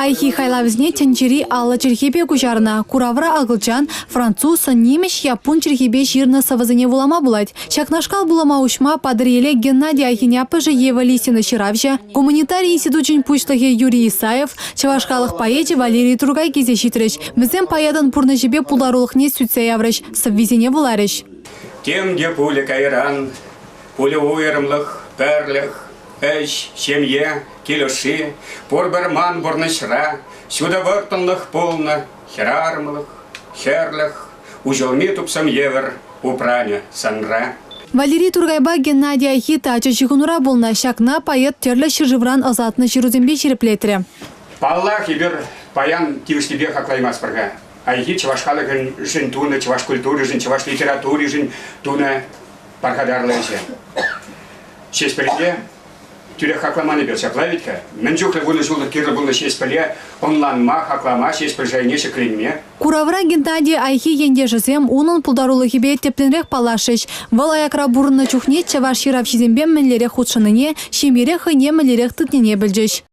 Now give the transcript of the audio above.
Айхи хайлавӗсене тӗнчери 50 чӗлхепе куҫарнӑ. Куравра акӑлчан, француз, нимӗҫ, яппун чӗлхипе ҫырнӑ сӑвӑсене вулама пулать. Ҫакнашкал пулӑма уҫма Патӑрьеле Геннадий Айхин аппӑшӗ Ева Лисина ҫыравҫӑ, гуманитари институчӗн пуҫлӑхӗ Юрий Исаев, чӑваш халӑх поэчӗ Валерий Туркай килсе ҫитрӗҫ. Вӗсем поэтӑн пурнӑҫӗпе пултарулӑхне сӳтсе яврӗҫ, сӑввисене вуларӗҫ. Тем те пулӗ кайран, пулӗ уйрӑмлӑх, пӗрлӗх, ӗҫ, ҫемье, кил ӑшши, пурпӗр ман пурнӑҫра ҫутӑ вӑрттӑнлӑх пулнӑ хӗрарӑмлӑх, хӗрлӗх, уҫӑлми тупсӑм евӗр упранӗ санра. Валерий Туркайпа Геннадий Айхи тачӑ ҫыхӑнура пулнӑ. Ҫакна поэт тӗрлӗ ҫӗршывран ӑсатнӑ ҫырусемпе ҫирӗплетрӗ. Паллах, эпир паян тивӗҫлипе хаклаймастпӑр-ха. Айхи чӑваш халӑхӗшӗн тунӑ, чӑваш культуришӗн, чӑваш литературишӗн тунӑ пархатарлӑ ӗҫе. Ҫеҫпӗлпе тӳрех хакламан эпир ҫапла вӗт-ха. Мӗн чухлӗ вунӑ ҫуллӑх кирлӗ пулнӑ Ҫеҫпӗле ӑнланма, хаклама, Ҫеҫпӗл шайне ҫӗкленме. Куравра Геннадий Айхи ентешӗсем унӑн пултарулӑхӗпе тӗплӗнрех паллашрӗҫ. Вӑл аякра пурӑннӑ чухне чӑваш ҫыравҫисемпе мӗнлерех хутшӑннине, ҫемьере хӑйне мӗнлерех тытнине пӗлчӗҫ.